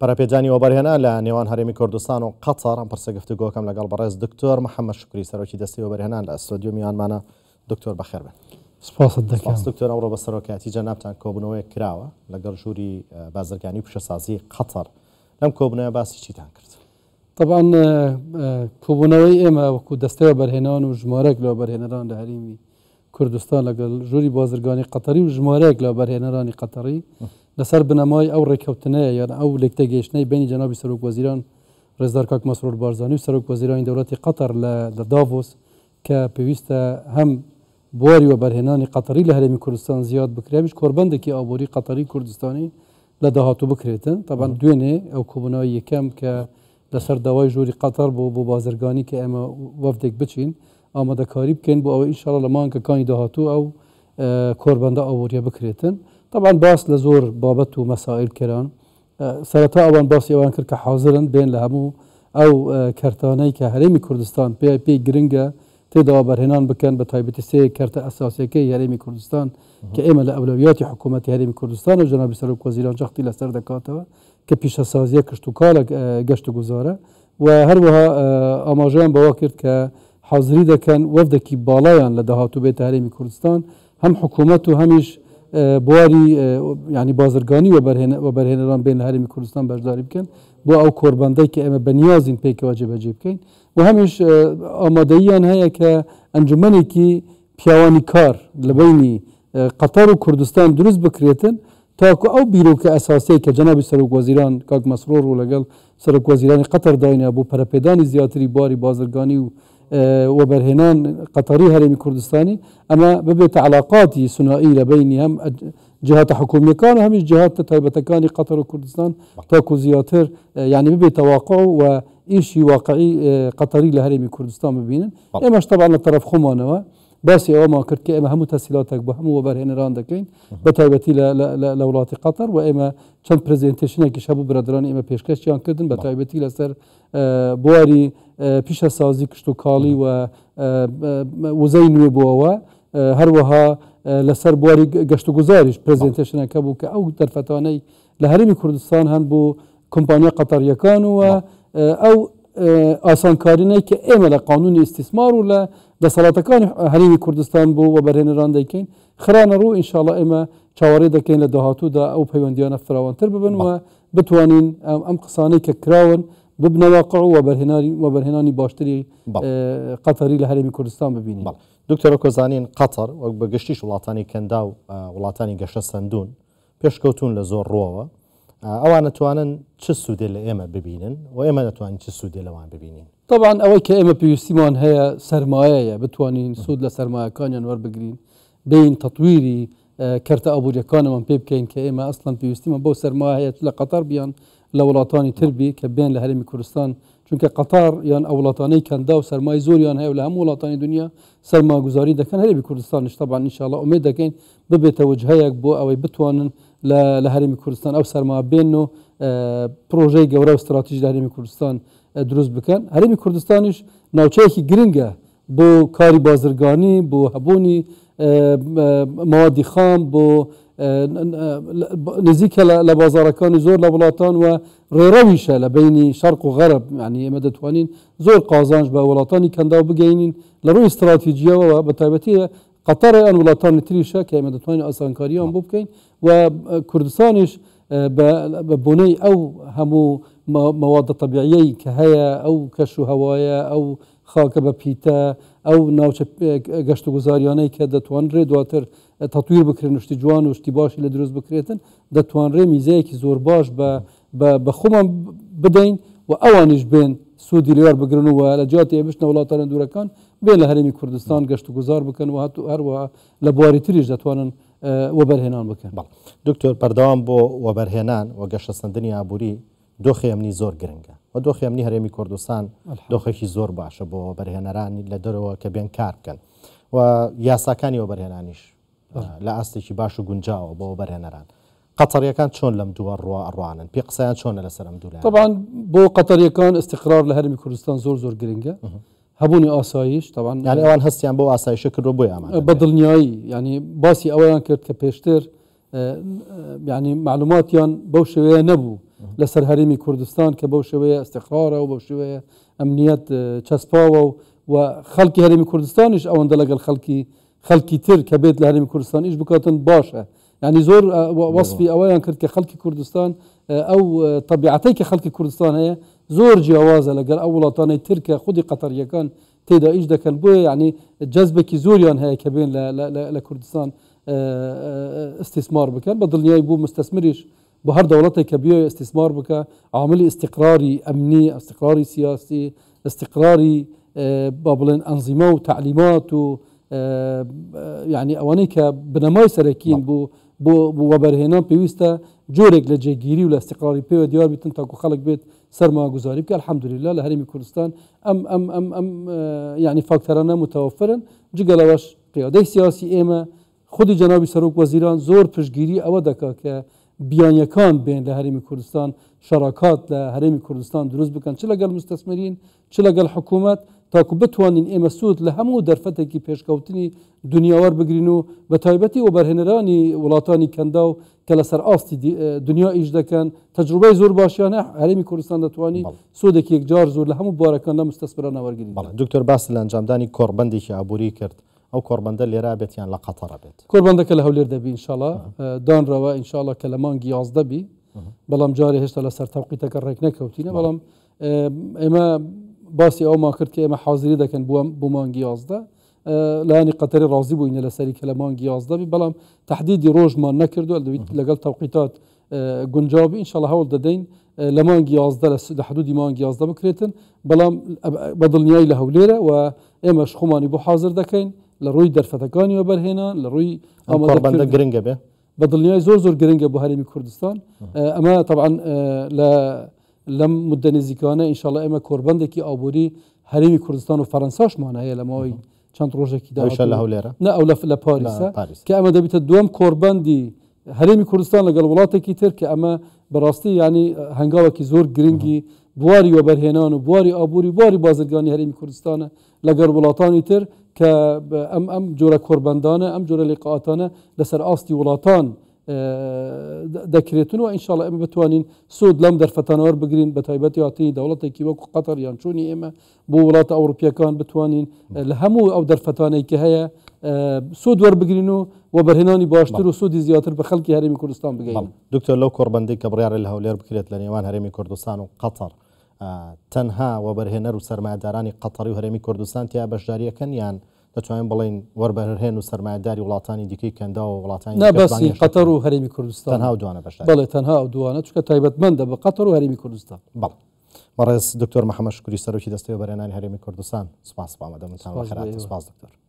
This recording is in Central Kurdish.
پەرەپێدانی وەبەرهێنان لە نێوان هەرێمی کوردستان و قەتەر، ئەم پرسە گفتوگۆکەم لەگەڵ بەڕێز دکتۆر محەممەد شوکری سەرۆکی دەستەی وەبەرهێنان لە ئەستۆدیۆ میوانمانە. دکتۆر بەخێر بێن. سپاست دەکەم. سپاس دکتۆر، ئەمڕۆ بە سەرۆکایەتی جەنابتان کۆبوونەوەیەک کراوە لەگەڵ ژووری بازرگانی و پیشەسازی قەتەر، لەم کۆبوونەوە باسی چیتان کرد؟ تەبعەن کۆبوونەوەی ئێمە وەکو دەستەی وەبەرهێنان و ژمارەیەک لە وەبەرهێنەران لە هەرێمی کوردستان لەگەڵ ژووری بازرگانی قەتەری و ژمارەیەک لە وەبەرهێنەرانی قەتەری لەسەر بنەمای ئەو ڕێککەوتنەیە یان ئەو لێکتێگەیشتنەی بەینی جەنابی سەرۆک وەزیران ڕێزدار کاک مەسرور بارزانی و سەرۆک وەزیرانی دەوڵەتی قەتەر لە لە داڤۆس کە پێویستە هەم بواری وەبەرهێنانی قەتەری لە هەرێمی کوردستان زیاد بکرێ هەمیش کۆربەندێکی ئابووری قەتەری کوردستانی لە داهاتوو بکرێتن. تەبعەن دوێنێ ئەو کۆبوونەوەی یەکەم کە لەسەر داوای ژووری قەتەر بوو بۆ بازرگانی کە ئێمە وەفدێک بچین ئامادەکاری بکەین بۆ ئەوەی ئینشاڵڵا لە مانگەکانی داهاتوو ئەو کۆربەندە ئابووریە بکرێتن. تەبعەن باس لە زۆر بابەت و مەسائیل کران. سەرەتا ئەوان باسی ئەوەیان کرد کە حازرن بێن لە هەموو ئەو کەرتانەی کە هەرێمی کوردستان پێ پێی گرنگە تێدا وەبەرهێنان بکەن بە تایبەتی سێ کەرتە ئەساسیەکەی هەرێمی کوردستان کە ئێمە لە ئەولەویاتی حکوومەتی هەرێمی کوردستان و جەنابی سەرۆک وەزیران جەختی لەسەر دەکاتەوە کە پیشەسازیە کشتوکاڵە گەشتوگوزارە و هەروەها ئاماژەیان بەوە کرد کە حازری دەکەن وەفدێکی باڵایان لە داهاتوو بێتە هەرێمی کوردستان هەم حکوومەت و هەمیش بواری یعنی بازرگانی وەبەرهێنەران بێن لە هەرێمی کوردستان بەشداری بکەن بۆ ئەو کۆربەندەی کە ئێمە بەنیازین پێکەوە جێبەجێ بکەین و هەمیش ئامادەییان هەیە کە ئەنجومەنێکی پیاوانی کار لە بەینی قەتەر و کوردستان دروست بکرێتن تاکو ئەو بیرۆکە ئەساسیەی کە جەنابی سەرۆک وەزیران کاک مەسرور و لەگەڵ سەرۆک وەزیرانی قەتەر داینا بۆ پەرەپێدانی زیاتری بواری بازرگانی و وەبەرهێنان قەتەری هەرێمی کوردستانی ئەمە ببێتە علاقاتی سنائی لە بەینی هەم جهاتە حکومیەکان و هەمیش جهاتە تایبەتەکانی قەتەر و کوردستان تاکو زیاتر یعنی ببێتە واقع و ئیشی واقعی قەتەری لە هەرێمی کوردستان ببینن. ئێمەش تەبعەن لە تەرەف خۆمانەوە باسی ئەوەمان کرد کە ئێمە هەموو تەسهیلاتێک بۆ هەموو وەبەرهێنەران دەکەین بە تایبەتی لە وڵاتی قەتەر و ئێمە چەند presentation ێکیش هەبوو برادەرانی ئێمە پێشکەشیان کردن بە تایبەتی لەسەر بواری پیشەسازی کشتوکاڵی و وزەی نوێ بووەوە هەروەها لەسەر بواری گەشتوگوزاریش presentation ەکە بوو کە ئەو دەرفەتانەی لە هەرێمی کوردستان هەن بۆ کۆمپانیا قەتەرییەکان و ئەو ئاسانکارینەی کە ئێمە لە قانونی ئیستیسمار و لە دەسەڵاتەکانی هەرێمی کوردستان بۆ وەبەرهێنەران دەیکەین خرانە ڕوو. ئینشاڵڵا ئێمە چاوەڕێ دەکەین لە داهاتوودا ئەو پەیوەندیانە فراوانتر ببن و بتوانین ئەم قسانەی کە کراون ببنە واقع و وەبەرهێنانی باشتری قەتەری لە هەرێمی کوردستان ببینین. دکتۆر وەکو زانین قەتەر وەک بە گشتیش وڵاتانی کەنداو وڵاتانی گەشەسەندوون پێشکەوتوون لە زۆر ڕووەوە، ئەوان ئەتوانن چ سوودێ لە ئێمە ببینن و ئێمە دەتوانین چ سوودێ لەوان ببینین؟ تەبعەن ئەوەی کە ئێمە پێویستیمان هەیە سەرمایەیە، بتوانین سوود لە سەرمایەکانیان وەربگرین، بێین تەتویری کەرتە ئابوورییەکانمان پێ بکەین کە ئێمە ئەسڵەن پێویستیمان بەو سەرمایە هەیە چ لە قەتەر بی یان لە وڵاتانی تر بی کە بێن لە هەرێمی کوردستان، چونکە قەتەر یان ئەو وڵاتانەی کەنداو سەرمای زۆریان هەیە و لە هەموو وڵاتانی دونیا سەرماگوزاری دەکەن، هەرێمی کوردستانیش تەبعەن ئینشاڵڵا ئومێد دەکەین ببێتە وجهەیەک بۆ ئەوەی بتوانن لە لە هەرێمی کوردستان ئەو سەرما بێنن و پرۆژەی گەورە و ستراتیژ لە هەرێمی کوردستان دروست بکەن. هەرێمی کوردستانیش ناوچەیەکی گرنگە بۆ کاری بازرگانی، بۆ هەبوونی مەوادی خام، بۆ نزیکە لە بازاڕەکانی زۆر لە وڵاتان و ڕێڕەویشە لە بەینی شەرق و غەرب، یعنی ئێمە دەتوانین زۆر قازانج بە وڵاتانی کەنداو بگەینین لە ڕووی ستراتیجیەوە، بە تایبەتی قەتەر یان وڵاتانی تریشە کە ئێمە دەتوانین ئاسانکارییان بۆ بکەین و کوردستانیش بە بۆنەی ئەو هەموو مەوادە تەبیعیەی کە هەیە، ئەو کەش و هەوایە، ئەو خاکە بە پیتە، ئەو ناوچە گەشتوگوزاریانەی کە دەتوانرێ دواتر تەتویر بکرێن و شتی جوان و شتی باشی لێ دروست بکرێتن، دەتوانرێ میزەیەکی زۆر باش بە بە خۆمان بدەین و ئەوانیش بێن سوودی لێ وەربگرن و لە جیاتی ئەوەی بچنە وڵاتانە دوورەکان بێن لە هەرێمی کوردستان گەشتوگوزار بکەن و هەروەها لە بواری تریش دەتوانن وەبەرهێنان بکەن. بەڵێ دکتۆر، بەردەوام بۆ وەبەرهێنان و گەشەسەندنی ئابووری دۆخی ئەمنی زۆر گرنگە و دۆخی ئەمنی هەرێمی کوردستان دۆخێکی زۆر باشە بۆ وەبەرهێنەرانی لە دەرەوە کە بێن کار بکەن و یاساکانی وەبەرهێنانیش لە ئاستێکی باش و گونجاوە بۆ وەبەرهێنەران. قەتەریەکان چۆن لەم دووە ڕووە ئەڕوانن؟ پێ قسەیان چۆنە لەسەر ئەم دوو لایەنە؟ تەبعەن بۆ قەتەریەکان ئیستیقرار لە هەرێمی کوردستان زۆر زۆر گرنگە، هەبوونی ئاسایش تەبعەن. یانی ئەوان هەستیان بەو ئاسایشە کردووە بۆیە ئامادەن. بە دڵنیایی یانی باسی ئەوەیان کرد کە پێشتر یانی مەعلوماتیان بەو شێوەیە نەبوو. لەسەر هەرێمی کوردستان کە بەو شێوەیە ئیستیقرارە و بەو شێوەیە ئەمنیەت چەسپاوە و و خەڵکی هەرێمی کوردستانیش ئەوەندە لەگەڵ خەڵکی خەڵکی تر کە بێت لە هەرێمی کوردستان ئیش بکاتن باشە یعنی زۆر وەسفی ئەوەیان کرد کە خەڵکی کوردستان ئەو تەبیعەتەی کە خەڵکی کوردستان هەیە زۆر جیاوازە لەگەڵ ئەو وڵاتانەی تر کە خودی قەتەریەکان تێدا ئیش دەکەن بۆیە یعنی جەزبێکی زۆریان هەیە کە بێن لە کوردستان ئیستیسمار بکەن بە دڵنیایی بوو مستەسمریش بۆ هەر دەوڵەتێک کە بیەوێ ئیستیسمار بکا عاملی ئیستیقراری ئەمنی، ئیستیقراری سیاسی، ئیستیقراری با بڵێن ئەنزیمە و تەعلیمات و یعنی ئەوانەی کە بنەمای سەرەکین بۆ بۆ وەبەرهێنان پێویستە جۆرێک لە جێگیری و لە ئیستیقراری پێوە دیار بیتن تاکو خەڵک بێت سەرمایەگوزاری بکە الحمدلله لە هەرێمی کوردستان ئەم ئەم ئەم ئەم یعنی فاکتەرانە متوفرن جگە لەوەش قیادەی سیاسی ئێمە خودی جەنابی سەرۆک وەزیران زۆر پشتگیری ئەوە دەکات کە بیانیەکان بێن لە هەرێمی کوردستان شەراکات لە هەرێمی کوردستان دروست بکەن چ لەگەڵ مستەسمرین چ لەگەڵ حکوومەت تاکو بتوانین ئێمە سوود لە هەموو دەرفەتێکی پێشکەوتنی دنیا وەربگرین و بە تایبەتی وەبەرهێنەرانی وڵاتانی کەنداو کە لەسەر ئاستی دنیا ئیش دەکەن تەجروبەی زۆر باشیان هەیە هەرێمی کوردستان دەتوانی سوودێکی یەکجار زۆر لە هەموو بوارەکان لەم مستەسمرانە وەرگرین. بەڵێ دکتۆر باست لە ئەنجامدانی کۆڕبەندێکی ئابووری کرد ئەو کۆڕبەندە لێرە بێت یان لە قەتەڕە بێت؟ کۆڕبەندەکە لە هەولێر دەبی ئینشاڵا دانراوە ئینشاڵا کە لە مانگی 11 بی بەڵام جارێ هێشتا لەسەر تەوقیتەکە ڕێک نەکەوتینە بەڵام ئێمە باسی ئەومان کرد کە ئێمە حاضری دەکەن بووە بۆ مانگی 11 لایەنی قەتەری ڕازی بووینە لەسەری کە لە مانگی 11 بی بەڵام تهدیدی ڕۆژمان نەکردووە لەگەڵ تەوقیتات گونجاو بی ئینشاڵا هەوڵ دەدەین لە مانگی 11 لە حدودی مانگی 11 بکرێتن بەڵام بە دڵنیایی لە هەولێرە و ئێمەش خۆمانی بۆ حاضر دەکەین لە ڕووی دەرفەتەکانی وەبەرهێنان لە ڕووی ئامادەبندە گرنگە بێ بە دڵنیای زۆر زۆر گرنگە بۆ هەرێمی کوردستان ئەمە طبعا لە لەم مدە نزیکانە ئینشاڵا ئێمە کۆربەندێکی ئابووری هەرێمی کوردستان و فەرەنساشمان هەیە لە ماوەی چەند ڕۆژێکی داهاتوو لە هەولێرە نا ئەو لە پاریسە کە ئەمە دەبیتە دووەم کۆربەندی هەرێمی کوردستان لەگەڵ وڵاتێکی تر کە ئەمە بەڕاستی ینی هەنگاوێکی زۆر گرنگی بواری وەبەرهێنان و بواری ئابووری بواری بازرگانی هەرێمی کوردستانە لەگەڵ وڵاتانی تر کە ئەم ئەم جۆرە کۆربەندانە ئەم جۆرە لیقاعاتانە لەسەر ئاستی وڵاتان دەکرێتن و ئینشاڵا ئێمە بتوانین سوود لەم دەرفەتانە وەربگرین بە تایبەتی هاتنی دەوڵەتێکی وەکو قەتەر یان چوونی ئێمە بۆ وڵاتە ئەوروپیەکان بتوانین لە هەموو ئەو دەرفەتانەی کە هەیە سوود وەربگرین و وەبەرهێنانی باشتر و سوودی زیاتر بە خەڵکی هەرێمی کوردستان بگەین. دکتۆر لەو کۆڕبەندەی کە بڕیارە لە هەولێر بکرێت لە نێوان هەرێمی کوردستان و قەتەر تەنها وەبەرهێنەر و سەرمایەدارانی قەتەری و هەرێمی کوردستان تیا بەشداریەکەن یان دەتوانین بڵێین وەربەرهێن و سەرمایەداری وڵاتانی دیکەی کەنداو و وڵاتانی نا باسی قەتەر و هەرێمی کوردستان تەنها ئەو دوانە بەشداری بەڵێ تەنها ئەو دوانە چونکە تایبەتمەندە بە قەتەر و هەرێمی کوردستان. بەڵێ بەڕێز دکتۆر محەمەد شوکری سەرۆکی دەستەی وەبەرهێنانی هەرێمی کوردستان سوپاس بۆ ئامادەبوونتان سوپاس بۆ بەخێرهاتن ئێوە. سوپاس دکتۆر.